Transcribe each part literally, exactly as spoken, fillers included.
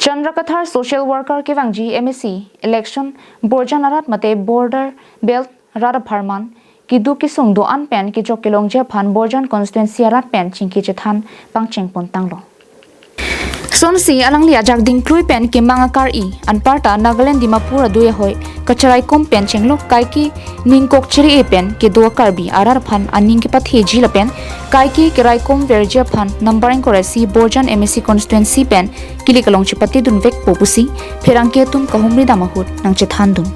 Chandrakathar social worker kevangji M A C election Borjan arat mate border belt rat apharman keduk kesung do-an pen kejok kelongji aphan Borjan constituency arat pen chingki chethan pangcheng pon tanglo. Sonsi alangli ajak dingklui pen kemang akar-i anparta Nagaland Dimapur adui ahoi kacharaikom pen chenglok kaike ningkok chiri-e pen kedo Karbi arat aphan aning kepatheji lapen kaike keraikom verji aphan number ingkoi ra isi Borjan M A C constituency pen kilik along chepatedun vekpo pusi pherangke atum kahumri dam ahut nangchethandun.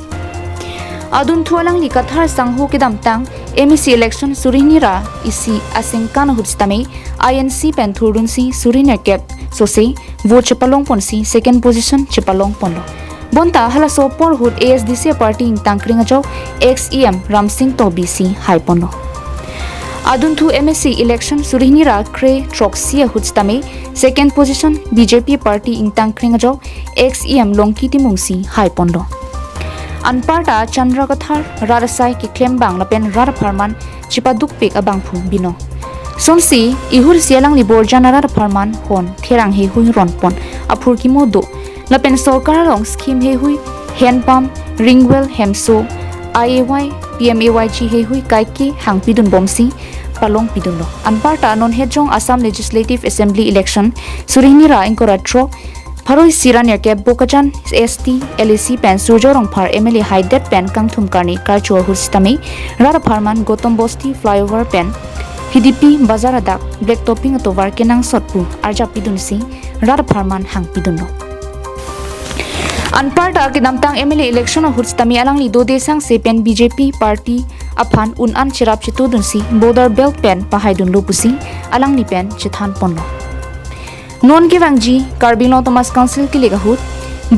Adunthu alangli Kathar sangho kedamtang M A C election suri hini ra isi asengkan ahut sitame I N C pen thurdunsi suri nerkep sose vote chepalong ponsi second position chepalong ponlo. Bonta halaso apor ahut A S D C party ingtang kring ajok ex E M Ramsing Tokbi si hai ponlo. Adunthu M A C election suri hini ra kre throksi ahut sitame second position B J P party ingtang kring ajok ex E M Longki Timung si hai ponlo. Anparta Chandrakathar rat asai keklem abang lapen rat apharman chepadukpik abangphu binong. Sonsi ihur si alangli Borjan arat apharman hon therang heihui ron pon aphurkimo do lapen sorkar along scheme heihui hand pump, ring well, hemso, I A Y, P M A Y G heihui kaike hangpidun bomsi palong pidunlo. Anparta non hejong Assam Legislative Assembly election suri hini ra ingkoi ra throk pharo isi ra nerkep Bokajan S T L A C pen Surjo Rongphar M L A haidet pen kangthum karni karcho ahut sitame rat apharman Gautam Bosti flyover pen Hidipi bazar adak black topping atovar kenangsot pu arjap pidunsi rat apharman hangpidunlo. Anparta kedamtang M L A election ahut sitame alangli Dode Sangse pen B J P party aphan un-an cherap chetudunsi border belt pen pahaidunlo pusi alangli pen chethan ponlo. Non kevangji Karbi Anglong Autonomous Council kilik ahut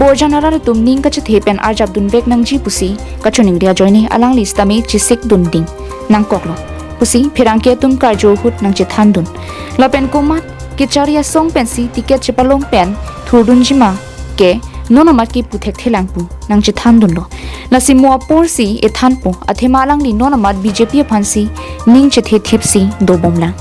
Borjan arat atum ning kachethe pen arjap dunvek nangji pusi kachoningri ajoine alangli sitame chesik dunding nangkoklo pusi pherangke atum karjo ahut nangchethandun. Lapen komat kechari asong pensi ticket chepalong pen thurdunji ma ke non amat ke puthekthelang pu nangchethandunlo. Lasi mo aporsi ethanpo athema alangli non amat B J P aphansi ning chethe thipsi dobomlang.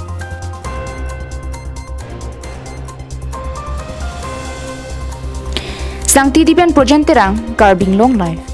Sangti Dipen Projen Terang, Karbi Anglong Live.